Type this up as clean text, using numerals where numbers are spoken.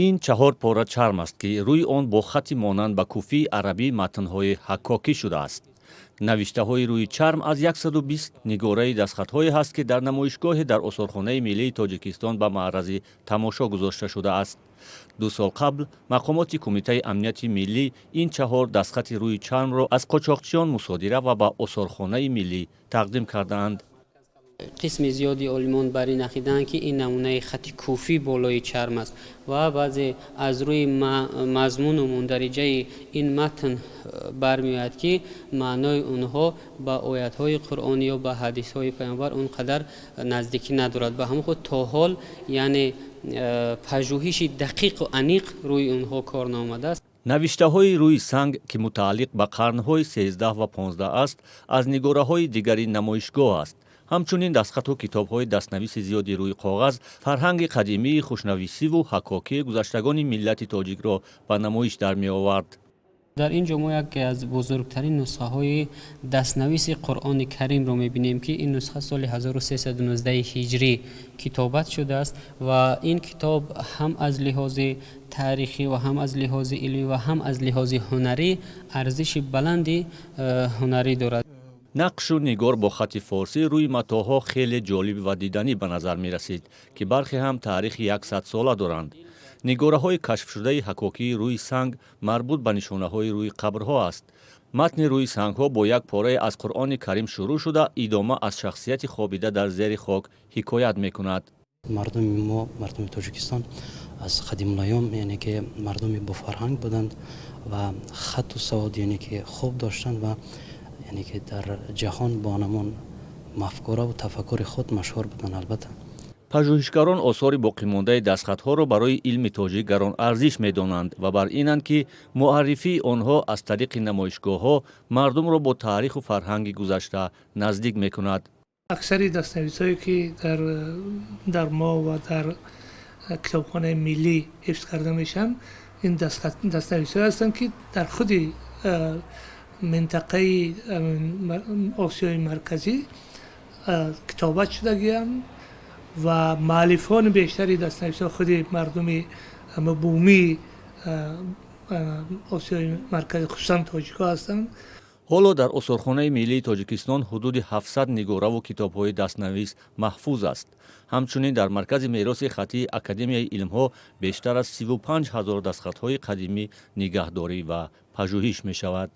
Ин чаҳор пора чарм аст, ки рӯи он бо хати монанд ба куфии арабӣ матнҳои ҳаккокӣ шудааст. Навиштаҳои рӯи чарм аз 120 нигораи дастхатҳое ҳаст, ки дар намоишгоҳе дар Осорхонаи миллии Тоҷикистон ба маърази тамошо гузошта шудааст. 2 сол қабл мақомоти Кумитаи амнияти миллӣ ин чаҳор дастхати рӯи чармро аз қочоқчиён мусодира ва ба Осорхонаи миллӣ тақдим кардаанд. Қисми зиёди олимон бар ин ақидаанд, ки ин намунаи хати куфӣ болои чарм аст, ва баъзе аз рӯи мазмуну мундариҷаи ин матн бармеояд, ки маънои онҳо ба оятҳои Қуръон ё ба ҳадисҳои Паёмбар он қадар наздикӣ надорад. Ба ҳамон худ то ҳол, яъне, пажӯҳиши дақиқу аниқ рӯи онҳо кор наомадааст. Навиштаҳои рӯи санг, ки мутааллиқ ба қарнҳои 13 ва 15 аст, аз нигораҳои дигари намоишгоҳ аст. Ҳамчунин дастхату китобҳои дастнависи зиёди рӯи коғаз фарҳанги қадимии хушнависиву ҳаккокии гузаштагони миллати тоҷикро ба намоиш дар меовард. Дар ин ҷо мо яке аз бузургтарин нусхаҳои дастнависи Қуръони Каримро мебинем, ки ин нусха соли 1319 ҳиҷрӣ китобат шудааст ва ин китоб ҳам аз лиҳози таърихӣ ва ҳам аз лиҳози илмӣ ва ҳам аз лиҳози ҳунарӣ арзиши баланди ҳунарӣ дорад. Нақшу нигор бо хати форсӣ рӯи матоъҳо хеле ҷолиб ва диданӣ ба назар мерасид, ки бархе ҳам таърихи яксадсола доранд. Нигораҳои кашфшудаи ҳаккокии рӯи санг марбут ба нишонаҳои рӯи қабрҳо аст. Матни рӯи сангҳо бо як порае аз Қуръони Карим шурӯъ шуда, идома аз шахсияти хобида дар зери хок ҳикоят мекунад. Мардуми мо, мардуми Тоҷикистон, аз қадимулайём, яъне ки, мардуми бофарҳанг буданд ва хатту савод, яъне ки, хуб доштанд ва, яъне ки, дар ҷаҳон бо ҳамон мафкураву тафаккури худ машҳур буданд, албатта. Пажӯҳишгарон осори боқимондаи дастхатҳоро барои илми тоҷик гаронарзиш медонанд ва бар инанд, ки муаррифии онҳо аз тариқи намоишгоҳҳо мардумро бо таъриху фарҳанги гузашта наздик мекунад. Аксари дастнависҳое, ки дар мо ва дар Китобхонаи миллӣ ҳифз карда мешаванд, ин дастнависҳое ҳастанд, ки дар худи минтақаи Осиёи Марказӣ китобат шудагианд ва муаллифони бештари дастнависҳо худи мардуми бумии Осиёи Марказӣ, хусусан тоҷикҳо ҳастанд. Ҳоло дар Осорхонаи миллии Тоҷикистон ҳудуди 700 нигораву китобҳои дастнавис маҳфуз аст. Ҳамчунин дар Маркази мероси хаттии Академияи илмҳо бештар аз 35 000 дастхатҳои қадимӣ нигаҳдорӣ ва пажӯҳиш мешавад.